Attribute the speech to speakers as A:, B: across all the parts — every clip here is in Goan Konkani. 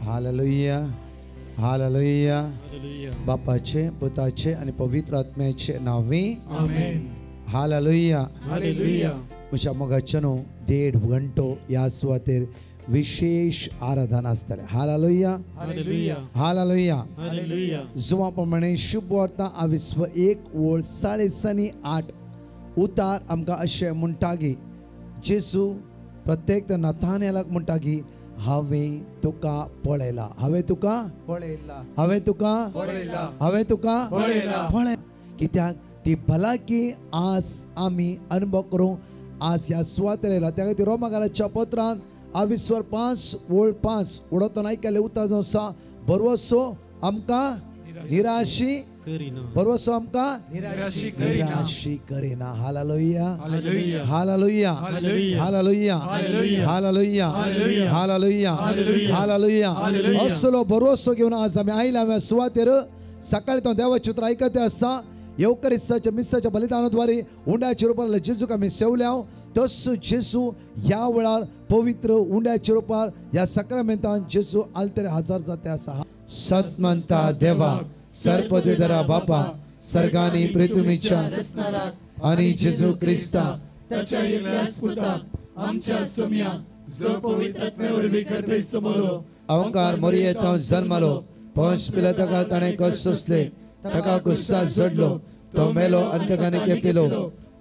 A: Hallelujah, hallelujah. बापाचे, पुताचे आनी पवित्र आत्म्याचे नांवी
B: आमेन।
A: Hallelujah,
B: hallelujah.
A: म्हज्या मोगाच्यानो 1.5 घंटो ह्या सुवातेर विशेष आराधना आसतलें। Hallelujah,
B: hallelujah,
A: hallelujah,
B: hallelujah.
A: जुवा प्रमाणे शुभ वार्ता आविस्व 1 ओळ 8.5 उतार आमकां अशें म्हणटा की जेजू प्रत्येक नथानेलाक म्हणटा की हांवें तुका पळयला, हांवें तुका
B: पळयला,
A: हांवें तुका
B: पळयला,
A: हांवें तुका
B: पळयला।
A: पळय कित्याक ती भलायकी आज आमी अनुभव करूं आज ह्या सुवातेर येयला। त्या खातीर रोमाकाराच्या पत्रान आविस्वर 5 ओळ 5 उडोतना आयकल्लें उतर जावन आसा, भरवसो आमकां निराशी
B: करिना,
A: भरवसो आमकां
B: निराशी करिना,
A: निराशी करिना। Hallelujah,
B: hallelujah,
A: hallelujah,
B: hallelujah,
A: hallelujah,
B: hallelujah,
A: hallelujah, hallelujah,
B: hallelujah,
A: hallelujah. असलो भरवसो घेवन आज आमी आयला ह्या सुवातेर। सकाळी तो देवाचें उतर आयकते आसा। येवकरिस्ताच्या मिसाच्या बलिदानाद्वारे उंड्याच्या रुपार जेजूक आमी सेवल्या, तसो जेजू ह्या वेळार पवित्र उंड्याच्या रुपार ह्या साक्रामेंतान जेजू आलतरे हजार जाते आसा। सतमंता देवा, सर्पद्विधरा बापा, सर्गानी पृथ्वीच्या आनी जेजू क्रिस्ता
B: ताच्या एकल्याच पुताक आमच्या सोम्या जो पवित्र आत्म्या वरवीं गर्भे समलो,
A: अहंकार मोरयेंत जन्मलो, पंच पिलाताका ताणें कश्ट सोंसले, ताका गुस्सा जडलो, तो मेलो आनी ताका केपिलो,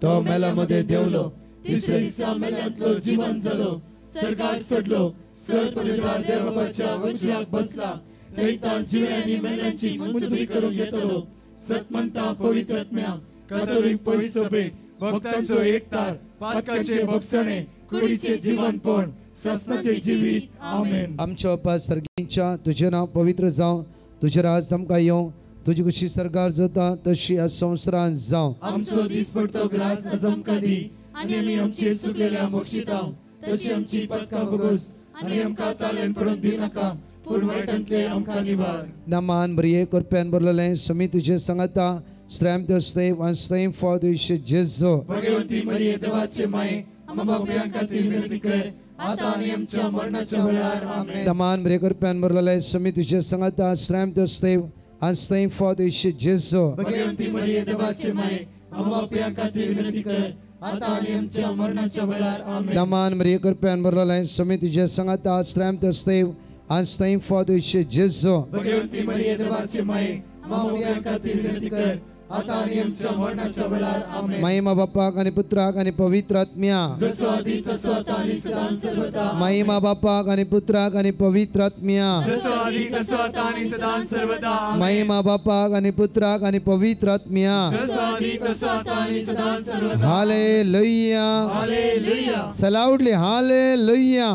A: तो मेला मदें देंवलो,
B: तिसऱ्या दिसा मेल्यांतलो जिवन जालो, सर्गार सोडलो, सर्पद्विधरा देवबापाच्या उजव्याक बसला, थंयतान जिवे आनी मेल्यांची मंजुरी करूंक येतलो। सतमंता पवित्र आत्म्या, कातोलीक पवित्र सभेक, भक्तांचो एकतार, पातकाचे भोगसणे, कुडीचे जीवनपण, सासणाचे जिवीत। आमेन।
A: आमच्या बापा सर्गींच्या, तुजें नांव पवित्र जावं, तुजें राज आमकां येवं, तुजी खुशी सरकार जाता तशी ह्या संवसारांत जावं।
B: आमचो दीस पडतो ग्रास आज आमकां दी, आनी आमी आमचे चुकलेल्या मोक्षितांव तशी आमची पातकां भोगोस, आनी आमकां तालेन पडून दिनाका, पूण वायटांतले आमकां निवार।
A: नमान बरये कृपेन भरलेलें समी तुजें सांगाता, स्त्रैम तो स्नेह आनी स्नेह फळ तुजें जेजू।
B: भगवंती मरिये देवाचे माये, आमकां पापयां खातीर विनंती कर, आतां आनी आमच्या मरणाच्या वेळार। आमेन।
A: नमान बरये कृपेन भरलेलें समी तुजें सांगाता, स्त्रैम तो स्नेह आनी स्नेह फळ तुजें जेजू।
B: भगवंती मरिये देवाचे माये, आमकां पापयां खातीर विनंती कर, आतां आनी आमच्या मरणाच्या वेळार। आमेन।
A: नमान बरये कृपेन भरलेलें समी तुजें सांगाता, स्त्रैम तो स्नेह आनी स्नेह फळ तुजें जेजू।
B: भगवंती मरिये देवाचे माये, आमकां पापयां खातीर विनंती कर, आतां आनी आमच्या मरणाच्या वेळार। आमेन।
A: महिमा बापाक आनी पुत्राक आनी पवित्र आत्म्या,
B: जसो आदी तसो आतां आनी सदां सर्वदा।
A: महिमा बापाक आनी पुत्राक आनी पवित्र आत्म्या,
B: जसो आदी तसो आतां आनी सदां सर्वदा।
A: महिमा बापाक आनी पुत्राक आनी पवित्र आत्म्या,
B: जसो आदी तसो आतां आनी सदां सर्वदा।
A: Hallelujah,
B: hallelujah.
A: लाउडली हालेलुया,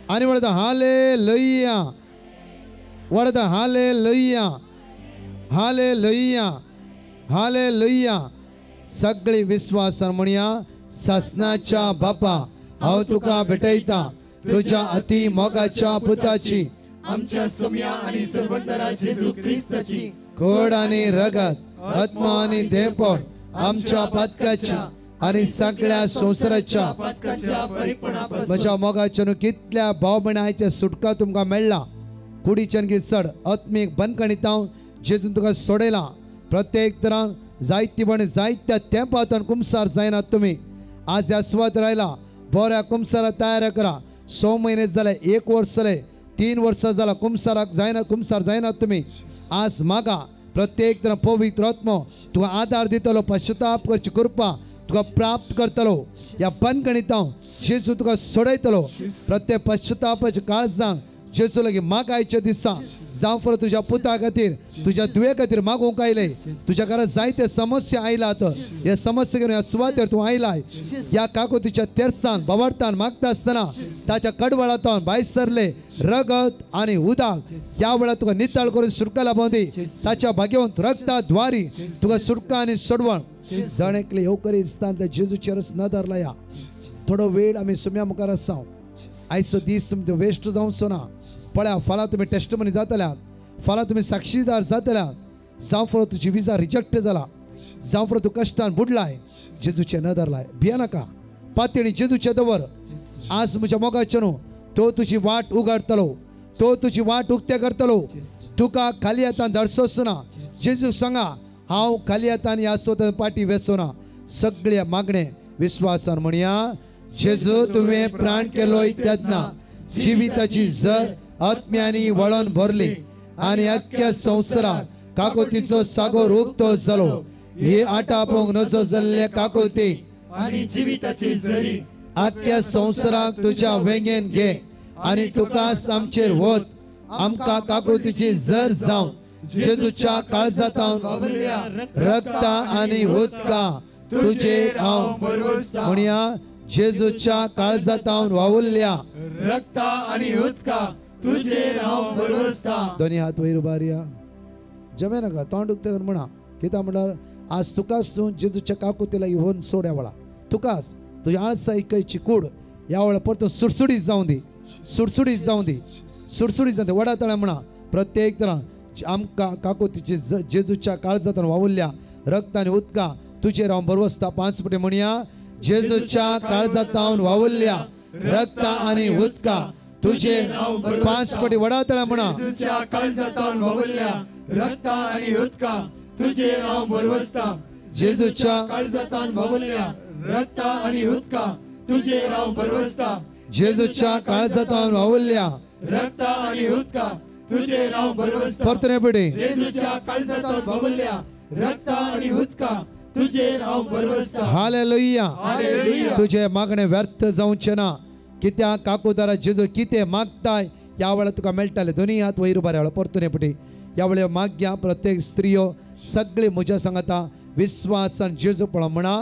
A: आनी वळता हालेलुया, वळता हालेलुया, हालेलुया, हालेलुया। सगळी विस्वासान म्हणया, सासनाच्या बापा हांव तुका भेटयता, तुज्या अति मोगाच्या पुताची,
B: आमच्या सोम्या आनी सर्वंतरा जेजू क्रिस्ताची
A: कोड आनी रगत, आत्मा आनी देवपण आमच्या पातकाची आनी सगळ्या संवसाराच्या
B: पातकाच्या फरीकपणापासून।
A: म्हज्या मोगाच्यान कितल्या भाव भयणांच्या सुटका तुमकां मेळ्ळा। कुडीच्यान की चड आत्मीक बंदखणींत जेजून तुका सोडयला। प्रत्येक तरान जायती पण जायत्या तेंपांतून कुमसार जायनात तुमी। आज ह्या सुवातेर आयला, बऱ्या कुमसारा तयार करा। 6 म्हयने जाले, 1 वर्स जालें, 3 वर्सां जाला कुमसाराक जायना, कुमसार जायनात तुमी। आज मागा प्रत्येक तरान पवित्र आत्मो तुका आदार दितलो, पश्चाताप करची कृपा तुका प्राप्त करतलो। ह्या बंदखणींत जेजू तुका सोडयतलो। प्रत्येक पश्चातापाच्या काळजान जेजू लागीं मागायच्या दिसा जावं फरक तुज्या पुता खातीर, तुज्या धुवे खातीर मागूंक आयले। तुज्या घरांत जायते समस्या आयलात, ह्या समस्या घेवन ह्या सुवातेर तूं आयलाय। ह्या काकुतीच्या तेरसान बावडतान मागता आसतना ताच्या कडवळांत भायर सरले रगत आनी उदक। ह्या वेळार तुका नितळ करून सुटका लाभोवं दी। ताच्या भाग्यवंत रगता द्वारी तुका सुटका आनी सोडवण। जण एकले येवकरी दिसता जेजूचेरच नदर लाया। थोडो वेळ आमी सुम्या मुखार आसा। आयचो दीस तुमचो वेस्ट जावचो ना। पळया, फाल्यां तुमी टेस्टमनी जातल्यात, फाल्यां तुमी साक्षीदार जातल्यात। जावं फरक तुजी विजा रिजेक्ट जाला, जावं फरक तूं कश्टान बुडलाय, जेजूचेर नदर लाय। भियेनाका, पातयेणी जेजूचेर दवर। आज म्हज्या मोगाचें न्हू तो तुजी वाट उगाडटलो, तो तुजी वाट उक्ते करतलो. तुका खाली हातान धाडसोच ना. जेजू सांगा हांव खाली हातान ह्या स्वता पाटी वेचो ना. सगळे मागणे विस्वासान म्हणया. जेजू तुवें प्राण केलोय तेन्ना जिविताची जर आत्म्यांनी वळण भरली आनी अख्ख्या संवसाराक काकोतीचो सागोर उक्तो जालो. हे आटापोंक नजो जाल्ले काकोती
B: आनी जिविताची जरी
A: आख्ख्या संवसाराक तुज्या वेंगेन घे आनी तुकाच आमचेर वत. आमकां काकुतीची जर जावन जेजूच्या काळजांत रक्ता आनी उदका तुजेर हांव म्हणया. जेजूच्या काळजांत वावुरल्या
B: रक्ता आनी उदका तुजेर हांव भरवसता.
A: दोनी हात वयर उबारया. जमे नाका तोंड उक्तें करून म्हणा. कित्याक म्हणल्यार आज तुकाच तूं जेजूच्या काकुतीला येवन सोड. ह्या वेळा तुकाच तुज्या आळसायची कूड ह्या वेळा परतून सुडसुडीत जावं दी. सुडसुडीत जावं दी. सुडसुडीत जावं दी. वडा तळ्या म्हणा. प्रत्येक तरान आमकां काकुतीची जेजूच्या काळजांत वावुरल्या रक्त आनी उदका तुजेर हांव भरवसता. 5 पटी म्हणया. जेजूच्या काळजांत वावुरल्या रक्त आनी उदका तुजेर 5 पटी. वडा तळ्या म्हणा.
B: जेजूच्या काळजांत वावुरल्या रक्त आनी उदका तुजेर हांव भरवसता.
A: जेजूच्या
B: काळजांत वावुरल्या रक्त आनी उदका तुजेर हांव भरवसता.
A: जेजूच्या काळजांत वावुरल्या
B: रक्त आनी उदका तुजेर हांव भरवसता.
A: परतून पटी.
B: जेजूच्या काळजांत वावुरल्या रक्त आनी उदका तुजेर हांव भरवसता.
A: हालेलुया.
B: हालेलुया.
A: तुझे मागणे व्यर्थ जावचें ना. कित्याक काकुदारा जेजू कितें मागताय ह्या वेळार तुका मेळटाले. दोनी हात वयर उबार. ह्या वेळार परतून पटी. ह्या वेळार मागया प्रत्येक स्त्रियो सगळे म्हज्या सांगता विस्वासान जेजू पळो म्हणा.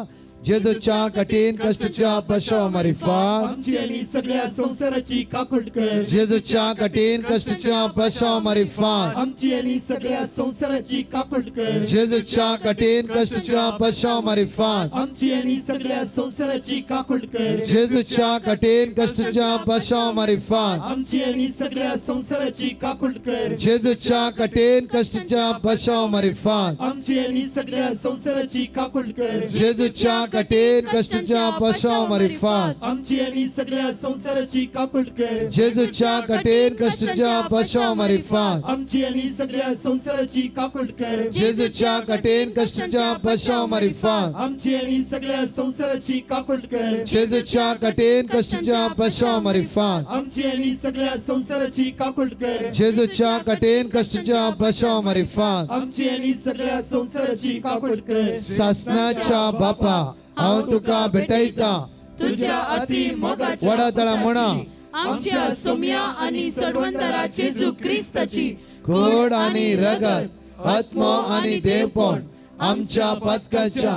A: जेजूच्या कठीण कष्टाच्या पशो मारिफात
B: आमची आनी सगळ्या संवसाराची काकूट कर.
A: जेजूच्या कठीण कष्टाच्या पशो मारिफात
B: आमची आनी सगळ्या संवसाराची काकूट कर.
A: जेजूच्या कठीण कष्टाच्या पशो मारिफात
B: आमची आनी सगळ्या संवसाराची काकूट कर.
A: जेजूच्या कठीण कष्टाच्या पशो मारिफात
B: आमची आनी सगळ्या संवसाराची काकूट कर.
A: जेजूच्या कठीण कष्टाच्या पशो मारिफात
B: आमची आनी सगळ्या संवसाराची काकूट कर.
A: जेजूच्या कठीण कष्टाच्या पशो मारिफात
B: आमची आनी सगळ्या संवसाराची काकूट कर.
A: जेजूच्या कठीण कष्टाच्या पशो मारिफात
B: आमची आनी सगळ्या संवसाराची काकूट कर.
A: जेजूच्या कठीण कष्टाच्या पशो मारिफात
B: आमची आनी सगळ्या संवसाराची काकूट कर.
A: जेजूच्या कठीण कष्टाच्या पशो मारिफात
B: आमची आनी सगळ्या संवसाराची काकूट कर.
A: जेजूच्या कठीण कष्टाच्या पशो मारिफात
B: आमची आनी सगळ्या संवसाराची काकूट कर.
A: सासनाच्या बापा हांव तुका भेटयता
B: तुझ्या अति मोगाच्या
A: वडा तळा म्हणा.
B: आमच्या सोम्या आनी सर्वंतरा जेजू क्रिस्ताची
A: गोड आनी रगत आत्मो आनी देवपण आमच्या पातकाच्या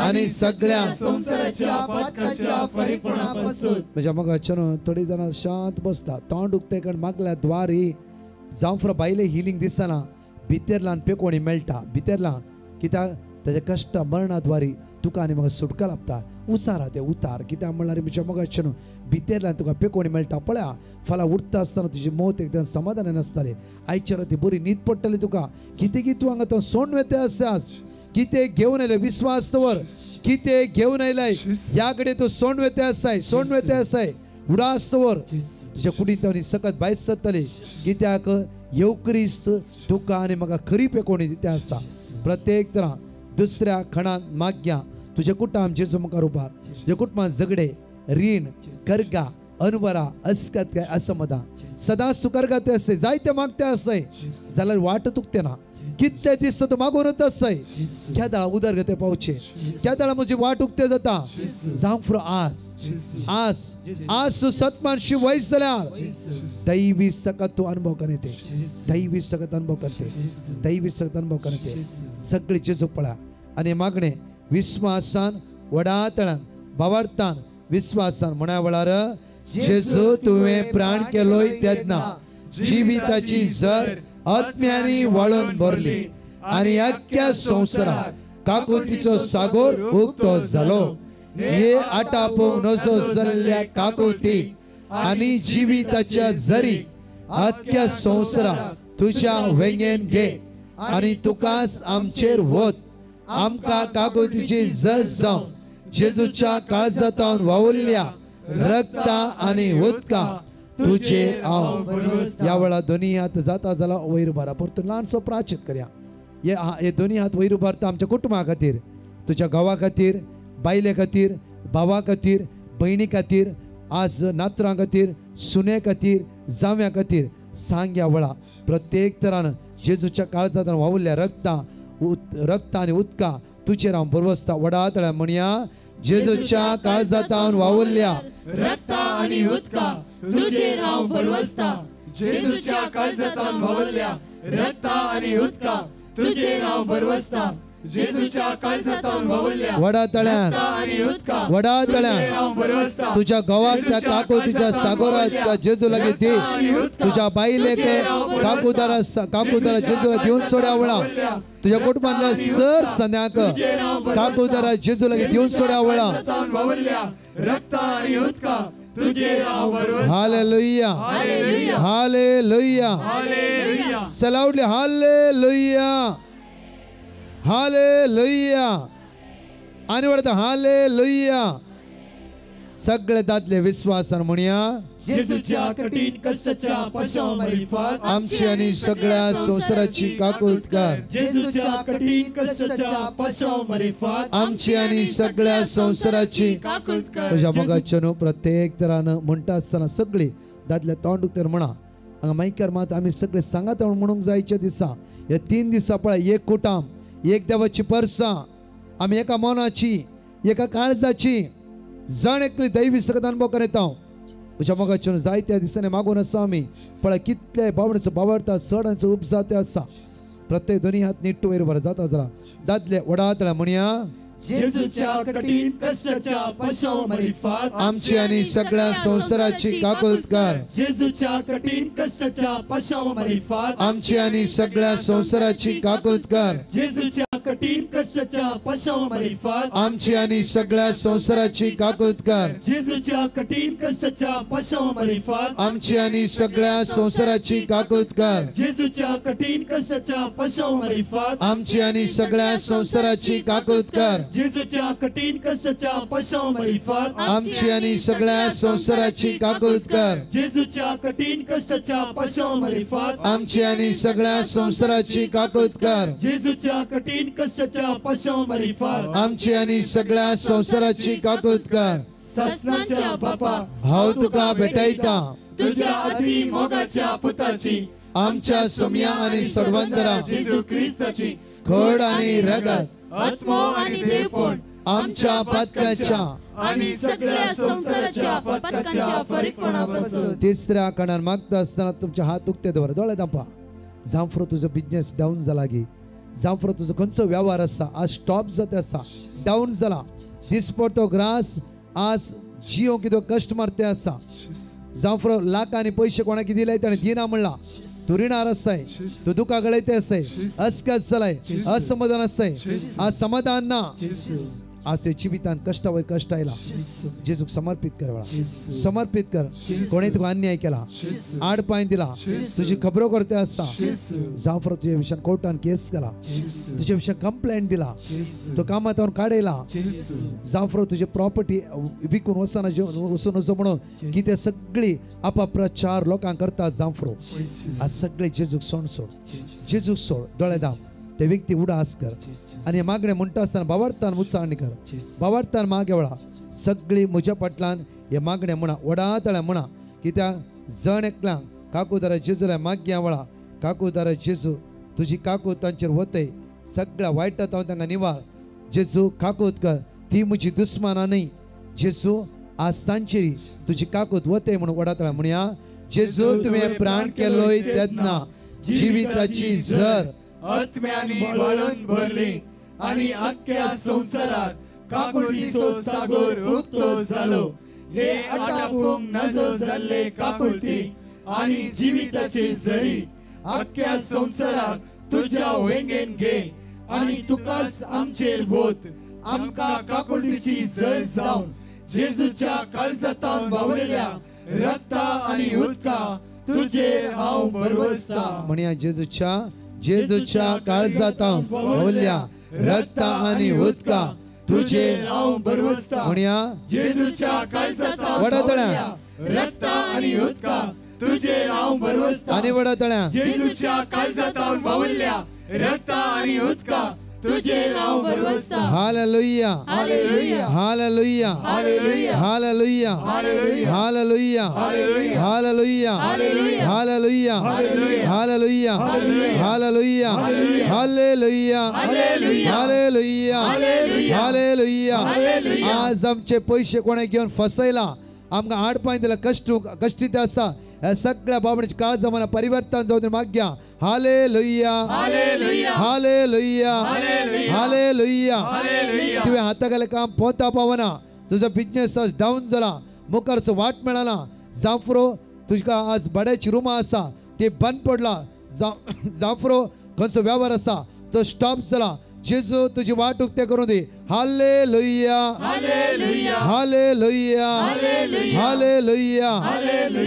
A: आनी सगळ्या
B: संवसाराच्या पातकाच्या फरीपणापासून.
A: म्हज्या मोगाच्यानो थोडी जाणां शांत बसता. तोंड उक्तें करून मागल्या द्वारी जावं फुडें भायलें हिलींग दिसना. भितरल्यान पेकोणी मेळटा. भितरल्यान कित्याक ताच्या कश्ट मरणा द्वारी तुका आनी म्हाका सुटका लाभता. उसार ते उतार. कित्याक म्हणल्यार म्हज्या मोगाचें न्हू भितरल्यान तुका पेकोणी मेळटा. पळया फाल्यां उठता आसतना तुजी मौत एकदम समाधान नासतालें. आयच्या राती बरी न्हीद पडटली तुका. कितें की तूं हांगा तो सोंड वेता आसा. कितें घेवन आयलें विस्वास दवर. कितें घेवन आयलाय ह्या कडेन तूं सोंड वेता आसाय. सोंड वेता आसाय. उडास दवर. तुज्या कुडींत सकत भायर सरतली. कित्याक येव क्रिस्त तुका आनी म्हाका खरी पेकोणी दिता आसा. प्रत्येक तरा दुसऱ्या खणांत माग्या तुझ्या कुटुंब जेजू मुखार उबार. तुझ्या कुटुंबात झगडे रीण करगा अनवरा अस्कत काय असमदा सदांच तूं करगाते आसय. जायते मागते आसय जाल्यार वाट तुकते ना. कितले दीस तूं मागूनच आसय. केदाळा उदरगते पावचे. केदाळा म्हजी वाट उक्ते जाता. जावंक फुडें आस आस आज तूं सतमानशी वयस जाल्यार दैवी सकत तूं अनुभव करते. दैवी सकत अनुभव करते. दैवी सकत अनुभव करते. सगळी जेजू पळा आनी मागणे विस्वासान वडा तळान भावार्थान विस्वासान म्हणा वेळार जेजू तुवें प्राण केलोय तेन्ना जिविताची जर आत्म्यांनी वळून भरली आनी अख्ख्या संवसाराक काकुतीचो सागोर उक्तो जालो. हे आटापोंक नजो जाल्ल्या काकुती आनी जिविताच्या जरी अख्ख्या संवसाराक तुज्या वेंगेन घे आनी तुकाच आमचेर वत. आमकां काकुतीची जज जावन जेजूच्या काळजांत वावुरल्या रक्ता आनी उदका तुजेर हांव भरवसता. ह्या वेळार दोनी हात जाता जाला वयर उबारा. परतून ल्हानसो प्राचित करया. हे दोनी हात वयर उबारता आमच्या कुटुंबा खातीर, तुज्या घोवा खातीर, बायले खातीर, भावा खातीर, भयणी खातीर, आज नातरां खातीर, सुने खातीर, जाव्या खातीर. सांग ह्या वेळा प्रत्येक तरान जेजूच्या काळजांत वावुरल्या रक्ता आनी उदका तुजेर हांव भरवसता. वडा तळ्या म्हणया, जेजूच्या काळजांत वावुरल्या
B: रक्ता आनी उदका तुजेर हांव भरवसता. जेजूच्या काळजांत वावुरल्या रक्ता आनी उदका तुजेर हांव भरवसता. जेजूच्या काळजांत वावुरल्या
A: वडा तळ्यान, वडा तळ्यान तुझ्या घोवाक त्या काकुतीच्या सागोराच्या जेजू लागीं दी. तुझ्या बायलेक काकुदारा काकुदारा जेजूला दिवन सोड्या वळा. तुझ्या कुटुंबांतल्या सर संद्याक काकुदारा जेजू लागीं दिवन सोड्या वळा. Hallelujah, hallelujah, so loudly hallelujah, hallelujah. आनी वडता हालेलुया. सगळे दादले विस्वासान म्हणया,
B: जेजूच्या कठीण कष्टाच्या पशाव मारिफात
A: आमची आनी सगळ्या संवसाराची काकूत कर.
B: जेजूच्या कठीण कष्टाच्या पशाव मारिफात
A: आमची आनी सगळ्या संवसाराची
C: काकूत कर.
A: तुज्या मोगाचें न्हू प्रत्येक तरान म्हणटा आसतना सगळी दादले तोंड उक्तेर म्हणा. हांगा मायकार मात आमी सगळे सांगात म्हणूंक जायच्या दिसा ह्या 3 दिसा पळय एक कुटाम, एक देवाची परसां, आमी एका मनाची, एका काळजाची, जण एकली दैवी सकत अनुभव करीत. तुज्या मोगाचें जायत्या दिसांनी मागून आसा आमी. पळय कितले बावडेचो बावडता चड आनी चड उपजाते आसा. प्रत्येक दोनी हात निट्टू वयर बरें जाता जरा दादले वडा तळ्या म्हणया,
B: जेजूच्या कठीण कष्टाच्या पशाव मारिफात
A: आमची आनी सगळ्या संवसाराची काकूत कर.
B: जेजूच्या कठीण कष्टाच्या पशाव मारिफात
A: आमची आनी सगळ्या संवसाराची काकूत कर.
B: जेजूच्या कठीण कष्टाच्या पशाव मारिफात
A: आमची आनी सगळ्या संवसाराची काकूत कर.
B: जेजूच्या कठीण कष्टाच्या पशाव मारिफात
A: आमची आनी सगळ्या संवसाराची काकूत कर.
B: जेजूच्या कठीण कष्टाच्या पशाव मारिफात
A: आमची आनी सगळ्या संवसाराची काकूत कर.
B: जेजूच्या कठीण कष्टाच्या पशाव मारिफात
A: आमची आनी सगळ्या संवसाराची काकूत कर.
B: जेजूच्या कठीण कष्टाच्या पशाव मारिफात
A: आमची आनी सगळ्या संवसाराची काकूत कर.
B: जेजूच्या कठीण कष्टाच्या पशाव मारिफात
A: आमची आनी सगळ्या संवसाराची काकूत कर.
B: ससनाच्या बापा,
A: हांव तुका भेटयता
B: तुझ्या अति मोगाच्या पुताची,
A: आमच्या सोम्या आनी सोडवंतरा
B: जेजू क्रिस्ताची
A: खोड आनी रगत,
B: आत्मो आनी देवपण
A: आमच्या पातकाच्या
B: आणि सगळ्या संसाराच्या पातकाच्या फरीकपणापासून.
A: तिसऱ्या कणान मागता आसतना तुमचे हात उक्ते दवर, दोळे दांपा. जांफरो तुजो बिजनेस डावन जाला गी, जांफरो तुजो खंयचो वेव्हार आसा आज स्टॉप जाता आसा, डावन जाला. दिसपडतो ग्रास आज जियो कितें कश्ट मारते आसा. जांफरो लाखांनी पयशे कोणाक दिले ताणें दिना म्हणला. तूं रिणार आसाय, तूं दुकां गळयते आसाय, अस्कस जालाय, असमाधान आसाय, आज समाधान ना. आज ते जिवितान कष्टा वयर कष्ट आयला. जेजूक समर्पित कर, वेळा समर्पित कर. कोणी तुका अन्याय केला, आड पांय दिला, तुजी खबरो करते आसा. जांफरो तुज्या विशयान कोर्टान केस केला, तुज्या विशयान कंप्लेंट दिला, तो कामांत काडयला. जांफरो तुजी प्रॉपर्टी विकून वचना वचून वचो म्हणून कितें सगळी अपप्रचार लोकांक करता जांफरो. आज सगळे जेजूक सोड सोड, जेजूक सोड. दोळे दाम ते व्यक्ती उडास कर आनी मागणें म्हणटा आसतना बावडतान उच्चारणी कर, बावडतान मागे वेळा सगळी म्हज्या फाटल्यान हे मागणें म्हणा, वडा तळ्या म्हणा. कित्याक जण एकल्यांक काकूदारा जेजूल्या मागण्या वेळा काकूदारा जेजू तुजी काकूत तांचेर वतय, सगळ्या वायटा हांव तांकां निवार. जेजू काकूत कर, ती म्हजी दुस्माना न्हय. जेजू आज तांचेर तुजी काकूत वतय म्हणून वडा तळ्या म्हणया, जेजू तुवें प्राण केलोय तेन्ना जिविताची झर
B: आत्म्यानी बाळून भरली आणि अख्ख्या संसारात काकुळतीचो सागर उक्तो झालो. हे आटापूंक नजो जाल्ले काकुळती आणि जिविताची झरी अख्ख्या संसारात तुझ्या वेंगेन घे आणि तुकाच आमचेर वोत. आमकां काकुळतीची झर जावन जेजूच्या काळजांत वावरल्या रक्ता आणि उदका तुझेर हांव भरवसता.
A: म्हणया, जेजूच्या जेजूच्या काळजांत वावरल्या रक्ता आणि उदका तुझेर
B: हांव भरवसता.
A: म्हणया,
B: जेजूच्या काळजांत
A: वडा तळ्या
B: रक्ता आनी उदका तुजेर हांव भरवसता.
A: आनी व्हडा तळ्या
B: जेजूच्या काळजातावन व्हांवल्ल्या रक्ता आनी उदका तुजेर हांव भरवसता.
A: Hallelujah
B: hallelujah
A: hallelujah
B: hallelujah
A: hallelujah hallelujah hallelujah hallelujah hallelujah hallelujah hallelujah hallelujah hallelujah. आज आमचे पयशे कोणे घेवन फसयला, आमकां आडपाय दिला, कश्ट कश्टीत आसा. ह्या सगळ्या बाबडीची काळजा मना परिवर्तन जावन मागया. Hallelujah hallelujah hallelujah. तुवें हाता काम पोता पावना, तुजो बिजनेस आज डावन जाला, मुखारचो वाट मेळना. जाफरो तुका आज भाड्याची रुमां आसा ती बंद पडला. जाफरो खंयचो वेव्हार आसा तो स्टॉप जाला. जेजू तुजी वाट उक्ते करून दी. Hallelujah hallelujah hallelujah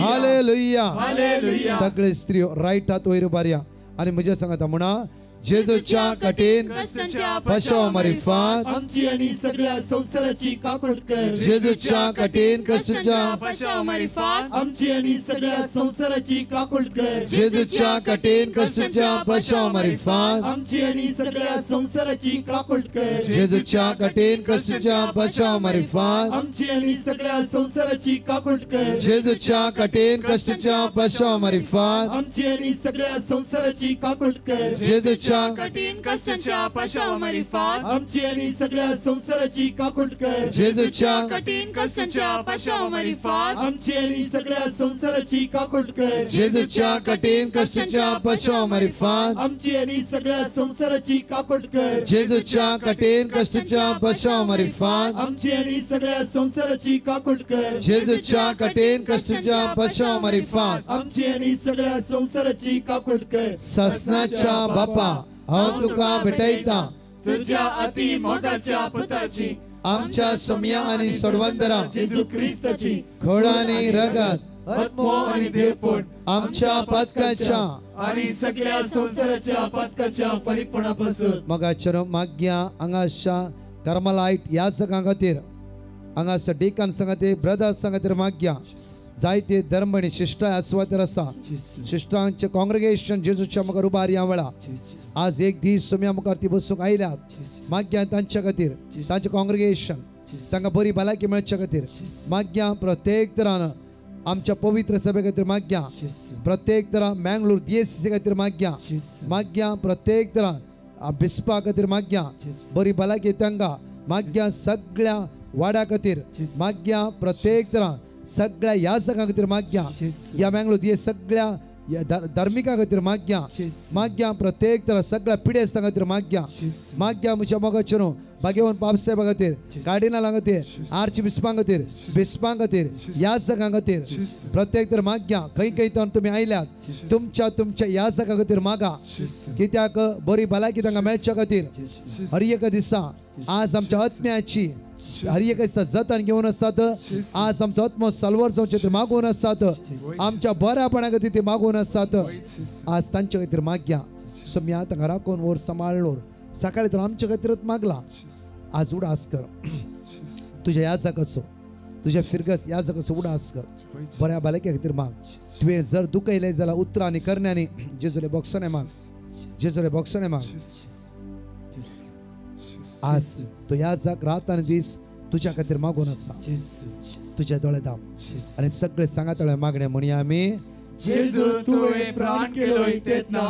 A: hallelujah. सगळे स्त्रियो रायट हात वयर उबारया आनी म्हज्या सांगता म्हणा, जेजूच्या कठीण पशो मारिफात
B: आमची आनी सगळ्या संवसाराची काकूट कर.
A: जेजूच्या कठीण कष्टाच्या
C: पशो मारिफात
B: आमची आनी सगळ्या संवसाराची काकूट कर.
A: जेजूच्या कठीण कष्टाच्या पशो मारिफात
B: आमची आनी सगळ्या संवसाराची काकूट कर.
A: जेजूच्या कठीण कष्टाच्या पशो मारिफात
B: आमची आनी सगळ्या संवसाराची काकूट कर.
A: जेजूच्या कठीण कष्टाच्या पशो मारिफात
B: आमची आनी सगळ्या संवसाराची काकूट कर.
A: जेजूच्या
C: कठीण कष्टांच्या पशो मारिफात
B: आमची आनी सगळ्या संवसाराची काकूट कर.
A: जेजूच्या
C: कठीण कष्टांच्या पशो मारिफात
B: आमची आनी सगळ्या संवसाराची काकूट कर.
A: जेजूच्या कठीण कष्टांच्या पशो मारिफात
B: आमची आनी सगळ्या संवसाराची काकूट कर.
A: जेजूच्या कठीण कष्टांच्या पशो मारिफात
B: आमची आनी सगळ्या संवसाराची काकूट कर.
A: जेजूच्या कठीण कष्टांच्या पशो मारिफात
B: आमची आनी सगळ्या संवसाराची काकूट कर.
A: ससनाच्या बापा हांव तुका भेटयता
B: तुझ्या अति मोगाच्या पुताची
A: आमच्या सम्या आनी सोडवंतरा
B: जेजू क्रिस्ताची
A: खोड आनी रगत
B: आत्मो आनी देवपण
A: आमच्या पातकाच्या
B: आनी सगळ्या संवसाराच्या पातकाच्या परिपणापासून
A: मगाचर माग्या हांगाच्या कर्मलायट ह्या सगळ्यां खातीर हांगासर डिकन खातीर ब्रदर्स खातीर माग्या. जायते धर्म आनी शिश्टां आसवातेर आसा. शिश्टांचें कॉंग्रिगेशन जेजूच्या मुखार उबार ह्या वेळा आज एक दीस सोम्या मुखार ती बसूंक आयल्यात. माग्या तांच्या खातीर तांचें कॉंग्रिगेशन तांकां बरी भलायकी मेळच्या खातीर माग्या. प्रत्येक तरान आमच्या पवित्र सभे खातीर माग्या. प्रत्येक तरा मँगलोर डीएससी खातीर माग्या. माग्या प्रत्येक तरा बिस्पा खातीर माग्या, बरी भलायकी तांकां माग्या. सगळ्या वाड्या खातीर माग्या. प्रत्येक तरा सगळ्या ह्या सगळ्यां खातीर माग्या. ह्या मँगलोर डी सगळ्या धार्मिका खातीर माग्या. माग्या प्रत्येक तरा सगळ्या पिडेस्तां खातीर माग्या. माग्या म्हज्या मोगाचेर भाग्यवन बापसाहेबा खातीर, कार्डिनाला खातीर, आर्च बिस्पां खातीर, बिस्पां खातीर, ह्या सगळ्यां खातीर प्रत्येक तर माग्या. खंय खंय तावन तुमी आयल्यात तुमच्या तुमच्या ह्या सगळ्यां खातीर मागा. कित्याक बरी भलायकी तांकां मेळच्या खातीर हर एका दिसा आज आमच्या आत्म्याची हर एक दिसा जतन घेवन आसात. आज आमचो आत्मो साल्वर जावचे खातीर मागून आसात. आमच्या बऱ्यापणा खातीर ते मागून आसात. आज तांच्या खातीर माग्या. सम्या तांकां राखून वर सांबाळ्ळोर. सकाळी तर आमच्या खातीरच मागला. आज उडास कर तुज्या ह्या जागाचो, तुज्या फिरगस ह्या जागाचो उडास कर. बऱ्या भलायके खातीर माग. तुवें जर दुखयलें जाल्यार उतरां आनी करण्यांनी जेजूले बोगसणें माग, जेजूले बोगसणें माग. आज तो ह्या जाग रात आनी दीस तुज्या खातीर मागून आसा. तुज्या दोळे दाम आनी सगळे सांगातळे मागणे म्हणया आमी.
B: जेजू तुवें प्राण केलोय तेन्ना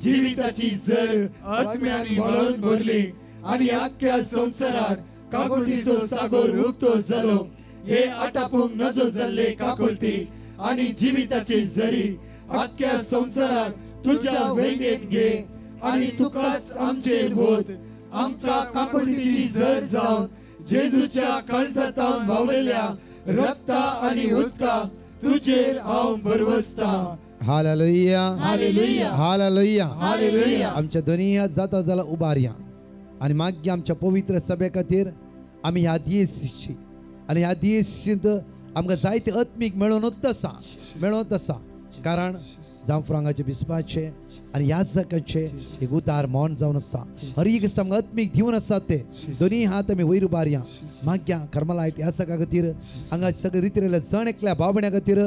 B: जिविताची जर आत्म्यानी भरून भरली आनी आख्या संवसारार काकुळतीचो सागोर उक्तो जालो. हे आटापूंक नजो जाल्ले काकुळती आनी जिविताची जरी आख्या संवसारार तुझ्या वेंगेत घे आनी तुकाच आमचेर वत. आमच्या काकुळतीची जर जावन जेजूच्या काळजांत व्हांवलेल्या रक्ता आनी उदका तुझेर हांव भरवसता.
A: Hallelujah
B: hallelujah
A: hallelujah
B: hallelujah.
A: आमच्या दोन्ही हात जाता जाला उबारया आनी मागीर आमच्या पवित्र सभे खातीर आमी ह्या दियेसीची आनी ह्या दियेसींत आमकां जायते आत्मीक मेळोवनूच आसा, मेळोवनूच आसा. कारण जांफ्रांगाचे बिस्पाचे आनी याजकाचे एक उदार मौन जावन आसा. हर एक आमकां आत्मीक दिवन आसात ते दोनी हात आमी वयर उबारया माग्या कर्मलायट याजका खातीर हांगा सगळे रितीरेल्या जण एकल्या भाव भयण्यां खातीर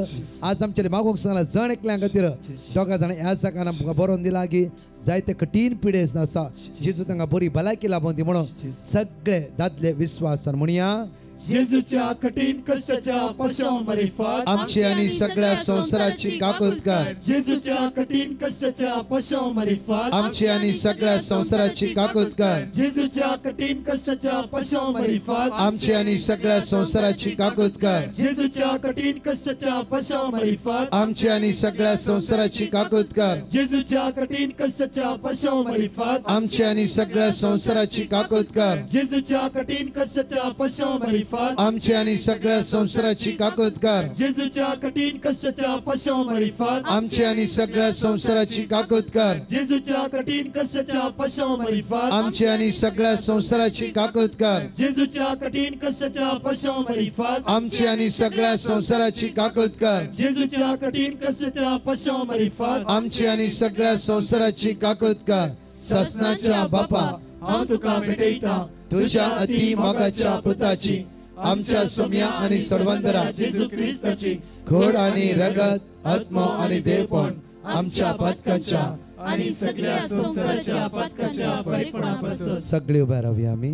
A: आज आमच्या मागूंक सांगला जण एकल्या खातीर दोगा जाणां याजकान आमकां बरोवन दिला की जायते कठीण पिडेस आसा जेजू तांकां बरी भलायकी लाबोवन दी म्हणून सगळे दादले विस्वासान म्हणया.
B: जेजूच्या कठीण कष्टाच्या पाशांव मारिफात
A: आमची आनी सगळ्या संवसाराची काकूत कर.
B: जेजूच्या कठीण कष्टाच्या पाशांव मारिफात
A: आमची आनी सगळ्या संवसाराची काकूत कर.
B: जेजूच्या कठीण कष्टाच्या पाशांव मारिफात
A: आमची आनी सगळ्या संवसाराची काकूत कर.
B: जेजूच्या कठीण कष्टाच्या पाशांव मारिफात
A: आमची आनी सगळ्या संवसाराची काकूत कर.
B: जेजूच्या कठीण कष्टाच्या पाशांव मारिफात
A: आमची आनी सगळ्या संवसाराची काकूत कर.
B: जेजूच्या कठीण कष्टाच्या पाशांव मारिफात
A: आमची आनी सगळ्या संवसाराची काकूत कर.
B: जेजूच्या कठीण कष्टाच्या पाशांव मारिफात
A: आमची आनी सगळ्या संवसाराची काकूत कर.
B: जेजूच्या कठीण कष्टाच्या पाशांव मारिफात
A: आमची आनी सगळ्या संवसाराची काकूत कर.
B: जेजूच्या कठीण कष्टाच्या पाशांव मारिफात
A: आमची आनी सगळ्या संवसाराची काकूत कर.
B: जेजूच्या कठीण कष्टाच्या पाशांव मारिफात
A: आमची आनी सगळ्या संवसाराची काकूत कर. ससनाच्या बापा
B: हांव तुका भेटयता
A: तुझ्या अति मोगाच्या पुताची आमच्या सोम्या आनी सर्वंतरा
B: जेजू क्रिस्ताची
A: खोड आनी रगत आत्मो आनी देवपण आमच्या पातकांच्या
C: आनी सगळ्या संवसाराच्या पातकांच्या फरीकपणापासून.
A: सगळे उभे रावया आमी,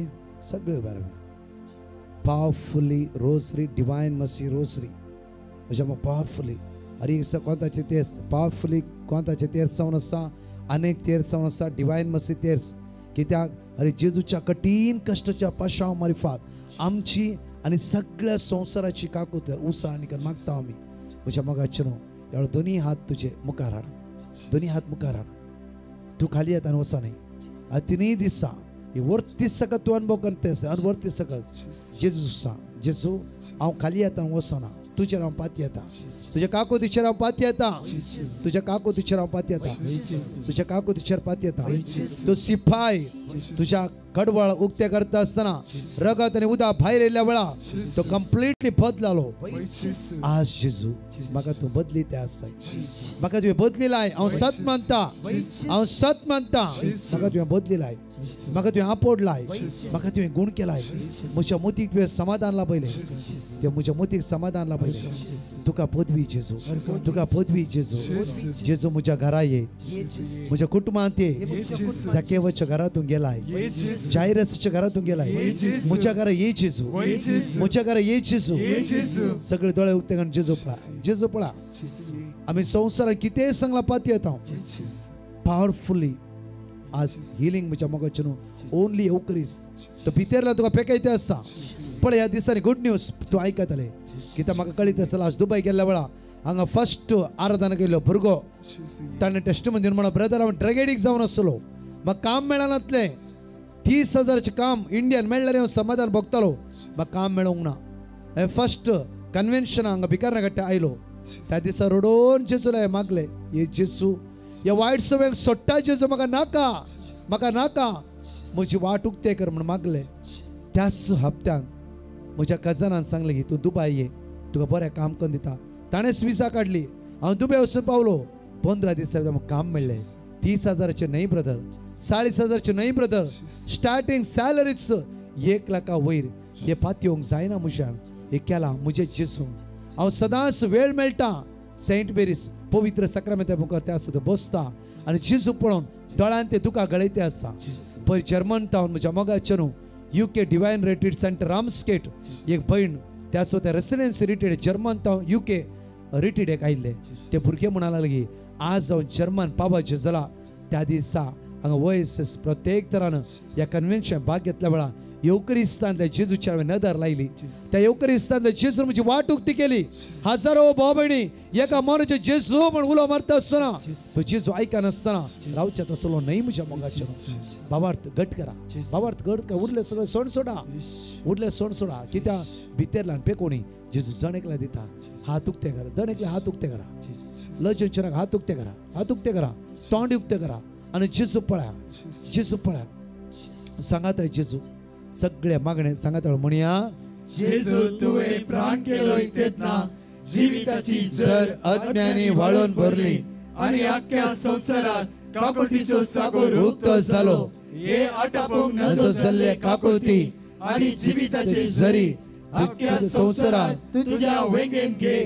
A: सगळे उभे रावया. Powerfully rosary divine mercy rosary अशें मग पावरफुली अरे कोंताचे तेर्स पावरफुली कोंताचे तेर्स जावन आसा अनेक तेर्स जावन आसा डिवायन मसी तेर्स कित्याक अरे जेजूच्या कठीण कश्टाच्या पाशांव मारिफात आमची आनी सगळ्या संवसाराची काकूत उसा आनी मागता आमी. म्हज्या मोगाचे न्हू ह्या दोनी हात तुजे मुखार हाड, दोनी हात मुखार हाड. तूं खाली येता आनी वचो न्ही. तिनूय दिसा ही वर्ती सकत तूं अनुभव करता आसा आनी वर्ती सकत जेजू सांग जेजू हांव खाली येता आनी वचना तुजेर हांव पाती येता तुज्या काकुतीचेर हांव पाती येता तुज्या काकुतीचेर हांव पाती येता तुज्या काकुतीचेर पाती येता. तो सिपाय तुज्या कडवळ उक्ते करता आसतना रगत आनी उदक भायर येयल्ल्या वेळा तो कंप्लिटली बदलालो. आज जेजू म्हाका तूं बदली ते आसा म्हाका तुवें बदलिलाय. हांव सत मानता, हांव सत मानता. म्हाका तुवें बदलिलाय, म्हाका तुवें आपोडलाय, म्हाका तुवें गूण केलाय. म्हज्या मोतीक तुवें समाधान लाभयलें, तें म्हज्या मोतीक समाधान लाभयलें. तुका पदवी जेजू, तुका पदवी जेजू. जेजू म्हज्या घरा ये, म्हज्या कुटुंबांत ये. जाकेवाच्या घरातून गेलाय, जायरसच्या घरातून गेलाय, म्हज्या घरा ये जेजू, म्हज्या घरा ये जेजू. सगळे दोळे उक्ते करून जेजू पळा, जेजू पळा. आमी संवसारात कितेंय सांगला पाती येता पावरफुली. आज हिलींग म्हज्या मोगाचें न्हू ओनली येवकरीस तो भितरला तुका पेकायते आसा. पळय ह्या दिसांनी गुड न्यूज तूं आयकतले कित्याक म्हाका कळीत आसतलें. आज दुबय गेल्ल्या वेळा हांगा फर्स्ट आराधना केल्लो भुरगो ताणें टेस्टमनी दिवन म्हणलो ब्रदर हांव ड्रग एडिक्ट जावन आसलो म्हाका काम मेळनातलें. 30,000 काम इंडियन मेळ्ळ्यार हांव समाधान भोगतालो, म्हाका काम मेळोंक ना. हांवें फर्स्ट कन्वेन्शन हांगा भिकारनागट्टे आयलो त्या दिसा रडोन जेजूला हांवें मागलें, हे जेजू ह्या वायट सवयेक सोडटा जेजू, म्हाका नाका, म्हाका नाका, म्हजी वाट उक्ते कर म्हूण मागलें. त्याच हप्त्यान म्हज्या कजनान सांगलें की तूं दुबाय ये, तुका बरें काम करून दिता. ताणेंच विजा काडली, हांव दुबय वचून पावलो. 15 दिसां म्हाका काम मेळ्ळें. 30,000 न्हय ब्रदर, 40,000 न्हय ब्रदर, स्टार्टींग सॅलरीच 1 लाखा वयर. हे पातयेवंक जायना म्हज्यान, हे केलां म्हजें जेजू. हांव सदांच वेळ मेळटा सेंट मेरीस पवित्र साक्रामेंता मुखार त्या सुद्दां बसता आनी जेजू पळोवन दोळ्यान ते दुकां गळयते आसा. पयर जर्मन टावन म्हज्या मोगाचें न्हू UK divine retreat centre Ramsgate एक भयण त्या सुद्दां residency retreat German town UK retreat एक आयिल्ले. ते भुरगे म्हणा लागले की आज हांव जर्मन पावाचें जाला. त्या दिसा हांगा वयस प्रत्येक तरान ह्या कन्वेन्शन भाग घेतल्या वेळा येवकरिस्तांतल्या जेजूचेर हांवें नदर लायली. त्या येवकरिस्तांतल्या जेजून म्हजी वाट उक्ती केली. हजारो भाव भयणी एका मनाचे जेजू म्हण उलो मारता आसतना तो जेजू आयकनासतना रावच्या तसलो न्हय म्हज्या मोगाचें. बाबार्थ घट करा, बाबार्थ घट करा. उरले सगळें सोड सोडा, उरले सोड सोडा. कित्याक भितरल्यान पेकोणी जेजू जण एकल्या दिता. हात उक्ते करा, जण एकले हात उक्ते करा, लजनचराक हात उक्ते करा, हात उक्ते करा, तोंड उक्ते करा आनी जेजू पळया, जेजू पळया. सांगात जेजू सगळे मागणे सांगात म्हणया.
B: जेजू तुवें प्राण केलोय तेन्ना जिविताची
A: जर अज्ञानी वाळून भरली
B: आणि अख्ख्या संसारात काकुळतीचो सागर
A: उक्तो जालो.
B: हे आटापूंक
A: नजो जाल्ले काकुळती
B: आणि जिविताची
A: जरी
B: अख्ख्या संसारात तुझ्या वेंगेन घे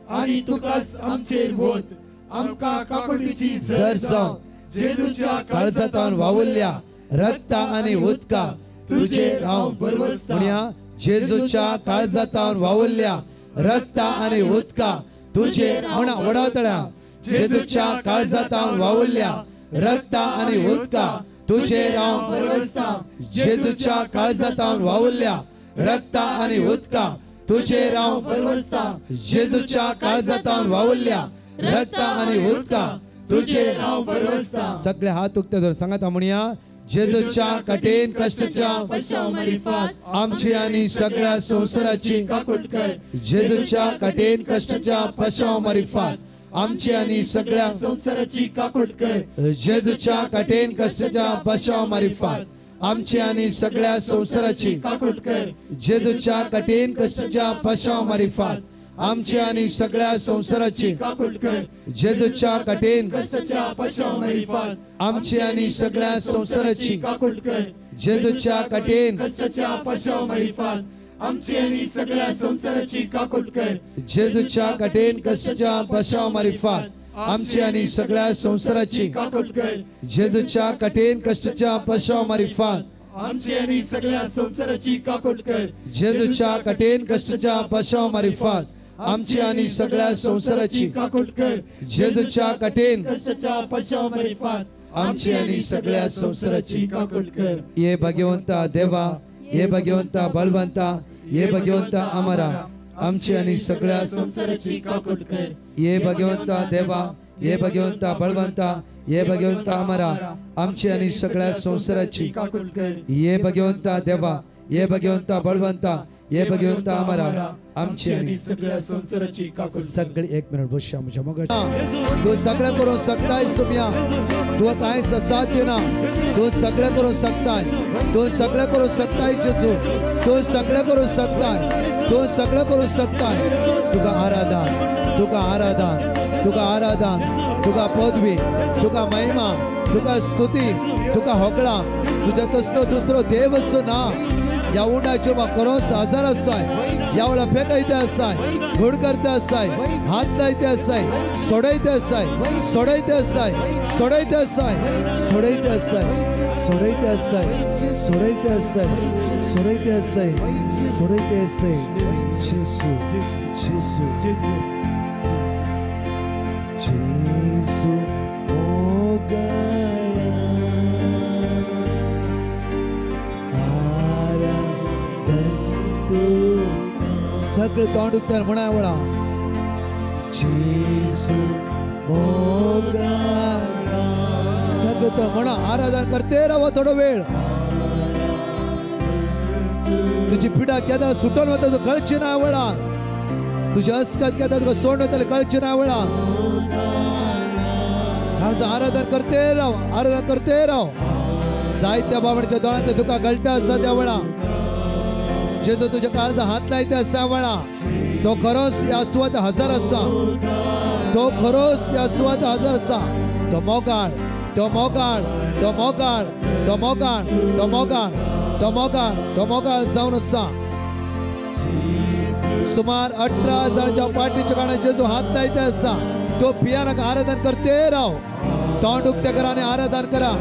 B: आणि तुकाच आमचेर वत. आमकां काकुळतीची
A: जर जावन
B: जेजूच्या
A: काळजांतावन वावुरल्या रक्ता आनी उदका तुजेर हांव
B: भरवसता.
A: म्हणया, जेजूच्या काळजांतावन वावुरल्या रक्ता आनी उदका तुजेर म्हणा व्हडा तळ्या. जेजूच्या काळजांतावन वावुरल्या रक्ता आनी उदका तुजेर हांव
B: भरवसता.
A: जेजूच्या काळजांतावन वावुरल्या रक्ता आनी उदका तुजेर हांव
B: भरवसता.
A: जेजूच्या काळजांतावन वावुरल्या रक्ता आनी उदका तुजेर
B: हांव भरवसता.
A: सगळे हात उक्ते धरून सांगता म्हणया, जेजूच्या कठीण कष्टाच्या
C: पश्चाव मारिफात
A: आमची आनी सगळ्या संवसाराची
B: काकूट कर.
A: जेजूच्या कठीण कष्टाच्या पश्चाव मारिफात आमची आनी सगळ्या
B: संसाराची काकूट कर.
A: जेजूच्या कठीण कष्टाच्या पश्चाव मारिफात आमची आनी सगळ्या संवसाराची
B: काकूट कर.
A: जेजूच्या कठीण कष्टाच्या पश्चाव मारिफात आमची आनी सगळ्या संवसाराची
B: काकूट कर.
A: जेजूच्या कठीण
B: कष्टाच्या पश्चाव मारिफात
A: आमची आनी सगळ्या संवसाराची
B: काकूट कर.
A: जेजूच्या कठीण
B: कष्टाच्या पश्चाव मारिफात आमची आनी सगळ्या संवसाराची काकूट कर.
A: जेजूच्या कठीण कष्टाच्या पश्चाव मारिफात आमची आनी सगळ्या संवसाराची
B: काकूट कर.
A: जेजूच्या कठीण कष्टाच्या पश्चाव मारिफात
B: आमची आनी सगळ्या संवसाराची काकूट कर.
A: जेजूच्या कठीण कष्टाच्या पश्चाव मारिफात आमची आनी सगळ्या संवसाराची
B: काकूट कर.
A: जेजूच्या कठीण
B: कष्टाच्या पश्चाव मारिफात
A: आमची आनी सगळ्या संवसाराची
B: काकूट कर.
A: ये भगवंता देवा, ये भगवंता बलवंता, ये भगवंता अमरा आमची आनी सगळ्या
C: संवसाराची काकूट कर.
A: ये भगवंता देवा, ये भगवंता बलवंता, ये भगवंता अमरा आमची आनी सगळ्या संवसाराची
B: काकूट कर.
A: ये भगवंता देवा, ये भगवंता बलवंता, ये भगवंता अमरा आमची आनी
B: सगळ्या संवसाराची काकूट.
A: सगळे एक मिनिट बसया म्हज्या मोगाच्या. तूं सगळें करूंक शकताय सुम्या, तूं कांयच असाध्य ना. तूं सगळें करूंक शकताय, तूं सगळें करूंक शकताय जेजू, तूं सगळें करूंक शकताय, तूं सगळें करूंक शकताय. तुका आराधन, तुका आराधन, तुका आराधन, तुका पदवी, तुका महिमा, तुका स्तुती, तुका होगळा. तुज्या तसलो दुसरो देव असो ना. ह्या उंडाचेर म्हाका खरोच आजार आसाय, ह्या वेळार फेकयते आसाय, घोड करता आसाय, हात लायते आसाय, सोडयते आसाय, सोडयते आसाय, सोडयते आसाय, सोडयते आसाय, सोडयते आसाय, सोडयते आसाय, सोडयते आसाय, सोडयते आसाय. जेजू, जेजू, जेजू मोगाळा सगळे तोंड उक्त्यार म्हणा वळा. जेजू मोगाळा. सगळे तोंड म्हणा, आराधन करते राव थोडो वेळ. तुझी पिडा केदा सुटून वता तुका कळची ना वळा. तुझी अस्कत केदा तुका सोडून वता कळची ना वळा. आराधन करते राव, आराधन करते राव. जायत्या बाबड्याच्या दोळ्यांत तुका गळटा आसा त्या वेळा. जेजू तुझ्या काळजा हात लायते आसा वेळा. तो खरोच ह्या सुवात हजार आसा, तो खरोच ह्या सुवात हजार आसा. तो मोगाळ, तो मोगाळ, तो मोगाळ, तो मोगाळ, तो मोगाळ, तो मोगाळ, तो मोगाळ जावन आसा. सुमार 18 जाणांच्या पाठीच्या कारणान जेजू हात लायते आसा. तो पियानाक आराधन करते राव. तोंड उक्ते करा आनी आराधन करा.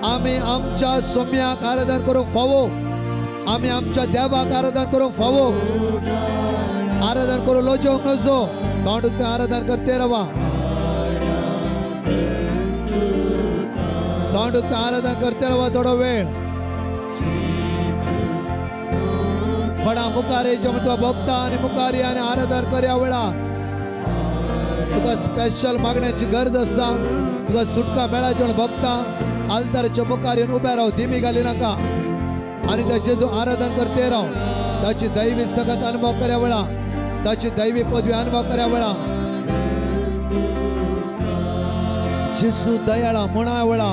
A: आमी आमच्या सोम्याक आराधन करूंक फावो, आमी आमच्या देवाक आराधन करूंक फावो. आराधन करूं लोजोवंक नजो. तोंड उक्ते आराधन करते रावा. तोंड उक्ते आराधन करते रावा थोडो वेळ. फळां मुखार येयचे म्हण तुका भोगता आनी मुखार ये आनी आराधन करया वेळा. तुका स्पेशल मागण्याची गरज आसा, तुका सुटका मेळाची म्हण भोगता. आल्ताराच्या मुखार येवन उबे राव, दिमी घाली नाका. आनी ताचे जो आराधन करते राव. ताची दैवी सगत अनुभव करया वेळा, ताची दैवी पदवी अनुभव करया वेळा. जेसू दयाळा म्हणा वेळा.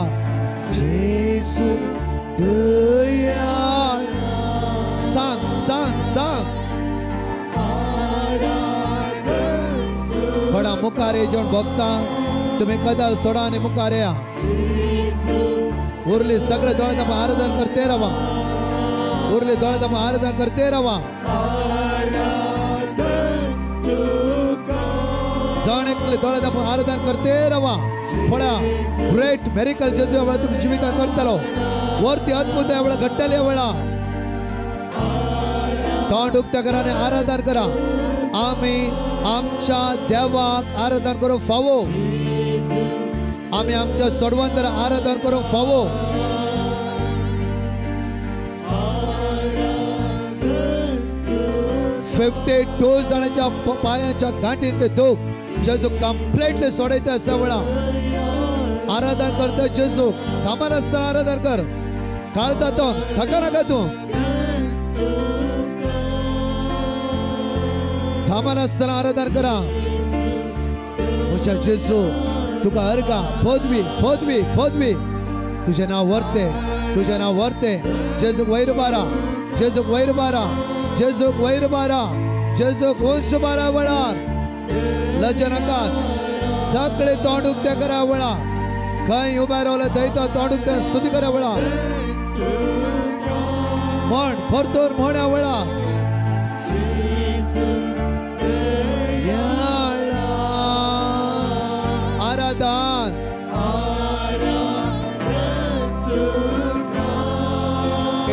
A: जेसू दयाळा. सांग सांग सांग. कोणा मुखार जेवण भोगता तुम्ही कदाल सोडा आणि मुखार या. उरली सगळे दोळे दाबून आराधन करते रावा. उरले दोळे दाबून आराधन करते रावा. जण एकले दोळे दाबून आराधन करते रावा. पळा ग्रेट मेरिकल जेजू वेळा तुमच्या जिवितान करतलो. वरती अद्भुत वेळा घडटले वेळा. तोंड उक्त्या करा आणि आराधन करा. आम्ही आमच्या देवाक आराधन करूंक फावो. आम्ही आमच्या सोडवंतर आराधन करूंक फावो. 52 जाणांच्या पायांच्या गांठींतले दुःख जेजू कंप्लिटली सोडयता सवळा. आराधन करता जेजू. थांबनासतना आराधन कर. काळजातून थका नाका तूं. थांबनासतना आराधन करा. म्हज्या जेजू तुका अर्गा पदवी पदवी पदवी. तुझें नांव व्हरते, तुझें नांव व्हरते. जेजूक वयर बारा, जेजूक वयर बारा, जेजूक वयर बारा, जेजूक उंच बारा वेळार. लज नाकात. सगळे तोंड उक्ते करा वेळा. खंय उबे रावले थंय तो तोंड उक्ते स्तुती करा वेळा. म्हण परतून म्हण वेळा. आराधन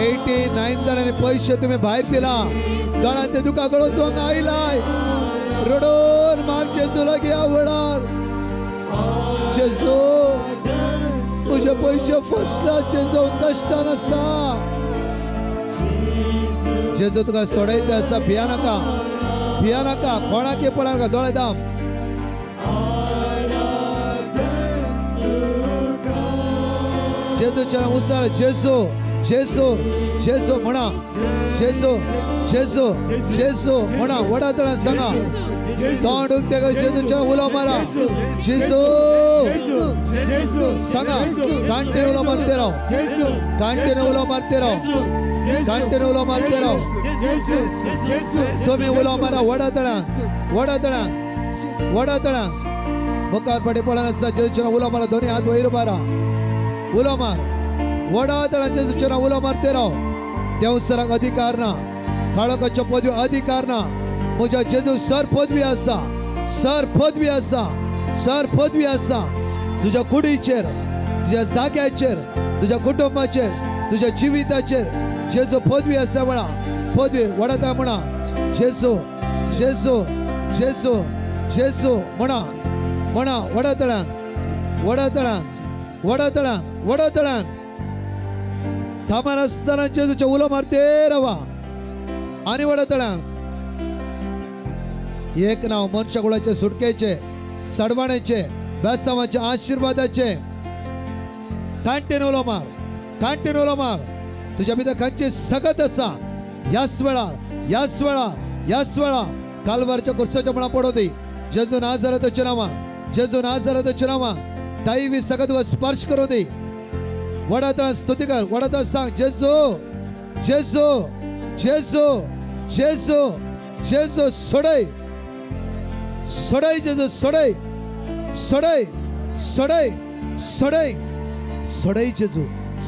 A: 89 जाणांनी पैसे तुम्ही भायर दिला. दोळ्यांचे दुखा गळून तूं हांगा आयलाय. रडून माग जेजू लागीं वेळार. जेजू तुजे पयशे फसला. जेजू कश्टान आसा. जेजू तुका सोडयता आसा. भिया नाका, भिया नाका. कोणाक पळय नाका. दोळे दाम. जेजूच्या उसार जेजू जेजू जेजू म्हणा. जेजू जेजू जेजू म्हणा. व्हडा तळान सांगा. तोंड उक्ते कर. जेजूच्या उलो मारा. जेजू सांगा. कांटेन उलो मारते राव. कांटेन उलो मारते राव. कांटेन उलो मारते राव. तुमी उलो मारा व्हडा तळान, व्हडा तळान, व्हडा तळान. मुखार फाटीं पळनासतना जेजूच्या उलो मारा. दोनी हात वयर मारा. उलो मार व्हडा तळान. जेजूच्या उलो मारते राव. देवसराक अधिकार ना, काळोखाच्यो पदवी अधिकार ना. म्हज्या जेजू सर पदवी आसा, सर पदवी आसा, सर पदवी आसा. तुज्या कुडीचेर, तुज्या जाग्याचेर, तुज्या कुटुंबाचेर, तुज्या जिविताचेर जेजू पदवी आसा म्हणा. पदवी व्हडा तळान म्हणा. जेजू जेजू जेजू जेजू म्हणा म्हणा. व्हडा तळान, व्हडा तळान, व्हडा तळान, व्हडा तळान. थांबनासतना जेजूचे उलो मारते रावा आणि व्हडा तळान. एक नाव मनशाकुळाचे सुटकेचे, सडवाण्याचे, बेसावाचे, आशीर्वादाचे. कांटेन उलो मार, कांटेन उलो मार. तुज्या भितर खंयची सगत आसा ह्याच वेळार, ह्याच वेळार, ह्याच वेळार कालवारच्या कुर्साच्या मुळां पडोवं दी. जेजू नाझारेथाच्या नांवान, जेजू नाझारेथाच्या नांवान दैवी सगत तुका स्पर्श करूं दी. व्हडा तळान स्तुती कर. व्हडा तळान सांग जेजू जेजू जेजू जेजू जेजू सोडय, सोडय जेजू, सोडय, सोडय, सोडय, सोडय, सोडय जेजू,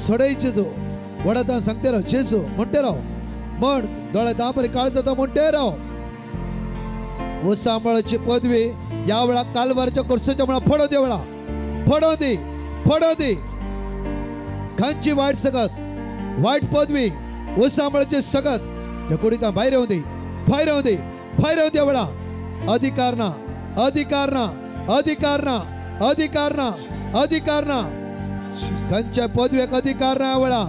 A: सोडय जेजू. व्हडा तळान सांगते राव. जेजू म्हणटे राव. म्हण दोळे दांपरी काळ जाता म्हणटे राव. उसांबळाची पदवी ह्या वेळा कालवारच्या कुर्साच्या मुळां पडोवं दी. वेळा पडोवं दी, पडोवं दी. खंयची वायट सगत, वायट पदवी, उसांबळाची सगत ह्या कुडींत भायर येवं दी, भायर येवं दी, भायर येवं दी. वेळा अधिकार ना, अधिकार ना, अधिकार ना, अधिकार ना, अधिकार ना. खंयच्या पदवेक अधिकार ना वेळा.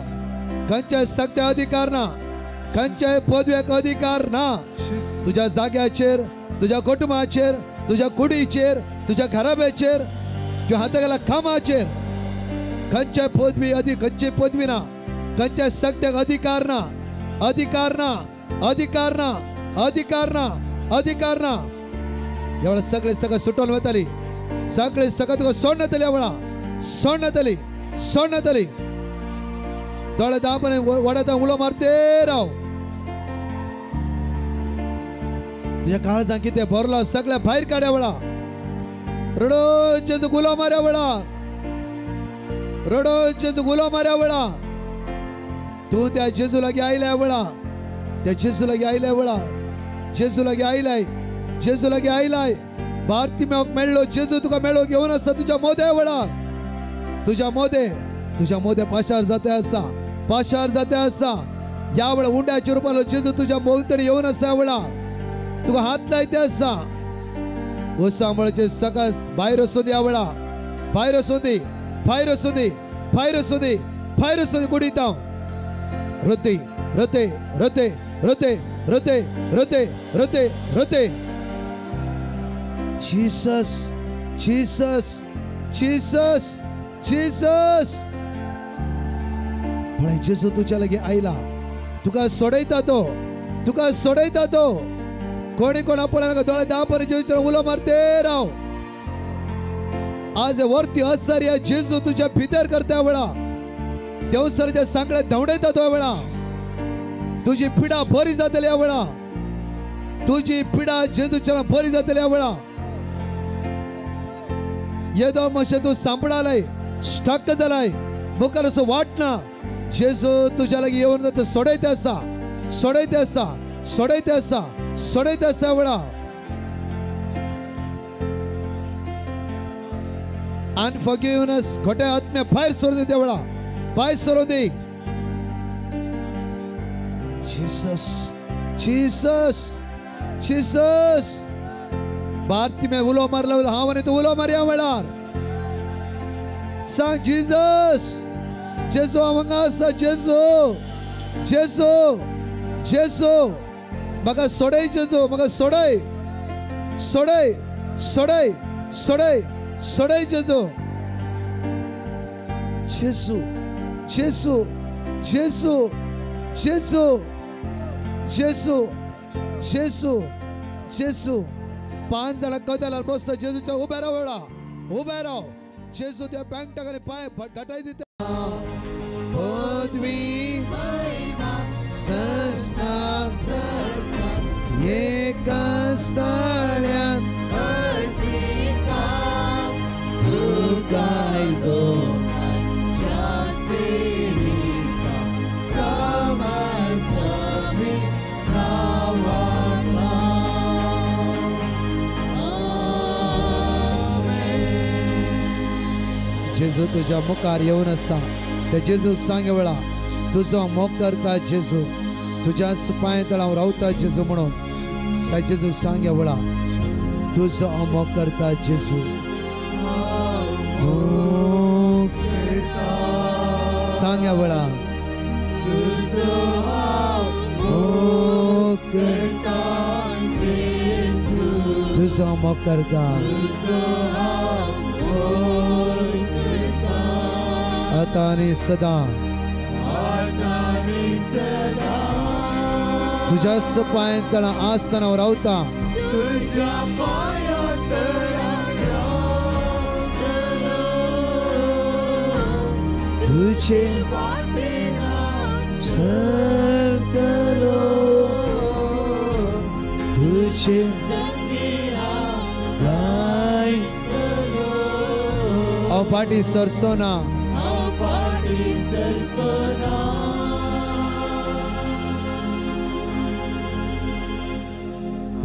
A: खंयच्या सगळ्या अधिकार ना, खंयच्याय पदवेक अधिकार ना. तुज्या जाग्याचेर, तुज्या कुटुंबाचेर, तुज्या कुडीचेर, तुज्या घराब्याचेर, तुज्या हाता गेल्या कामाचेर खंयच्याय पदवी अधिक, खंयची पदवी ना, खंयच्या सगळ्याक अधिकार ना, अधिकार ना, अधिकार ना, अधिकार ना, अधिकार ना. ह्या वेळार सगळे सगळं सुटोवन वताली. सगळे सगळं तुका सोडून येतली. ह्या वेळार सोडून येतली, सोडून येतली. दोळे दाबून व्हडा उलो मारते राव. तुज्या काळजान कितें भरला सगळ्या भायर काड्या वेळा. रडो जेजू गुलो मार्या वेळा, रडो जेजू गुलो मार्या वेळा. तूं त्या जेजू लागीं आयल्या वेळा, त्या जेजू लागीं आयल्या वेळा, जेजू लागीं आयलाय, जेजू लागीं आयलाय. बार्तिमेवाक मेळ्ळो जेजू, तुका मेळो घेवन आसा तुज्या मोदे वेळा, तुज्या मोदे, तुज्या मोदे पाशार जाते आसा, पाशार जाते आसा. ह्या वेळा उंड्याच्या रुपान जेजू तुज्या भोंवतणी येवन आसा वेळा, तुका हात लायते आसा. ओसांबळाचे सकाळ भायर वचूं दी ह्या वेळा, भायर वचूं दी, भायर वचूं दी, भायर वचूं दी, भायर वचूं दी कुडीत हांव. रते रते रते रते रते रते रते रते. Jesus Jesus Jesus Jesus. पळय जेजू तुज्या लागीं आयला, तुका सोडयता तो, तुका सोडयता तो. कोणी कोणा पळय दोळे दापर जेजूचेर उलो मारते राव. आज वरती असर या जेजू तुज्या भितर करता वेळा, देवसराच्या सांगळे धांवडयता तो वेळा. तुजी पिडा बरी जातली ह्या वेळा, तुजी पिडा जेजूच्या बरी जातली ह्या वेळा. येदो मातशें तूं सांपडालय, स्टक जालाय, मुखार असो वाट ना. जेजू तुज्या लागीं येवन तो सोडयते आसा, सोडयते आसा, सोडयते आसा, सोडयते आसा वेळा. अनफॉरगिवनेस खोटे आत्म्या भायर सरून दी त्या वेळा, भायर सरून दी. Jesus Jesus Jesus. बार्तिमे उलो मारला, हांव आनी तूं उलो मारया वेळार. सांग जीसस, जेजू हांव हांगा आसा, जेजू जेजू जेजू म्हाका सोडय, जेजू म्हाका सोडय, सोडय सोडय सोडय सोडय जेजू. जेजू जेजू जेजू जेजू जेजू जेजू जेजू. 5 जाणां कदेलार बसता जेजूच्या उबे राव वेळा, उबे राव. जेजू त्या बँकटाक आनी पांय घटाय दिता. पदवी सस्ना एका स्थाळ्यान जेजू तुज्या मुखार येवन आसा. त्या जेजूक सांग वेळा, तुजो मोग करता जेजू, तुज्या पांय तळां हांव रावता जेजू म्हणून. त्या जेजूक सांग वेळा, तुजो मोग करता जेजू. सांग वेळा, तुजो मोग करता आता आनी सदा. तुज्याच पांय तळां आसतना हांव रावता. तुझे चलतलो, तुझे गायतलो. हांव फाटीं सरचो ना,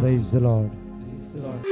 A: Praise the Lord.
B: Praise the Lord.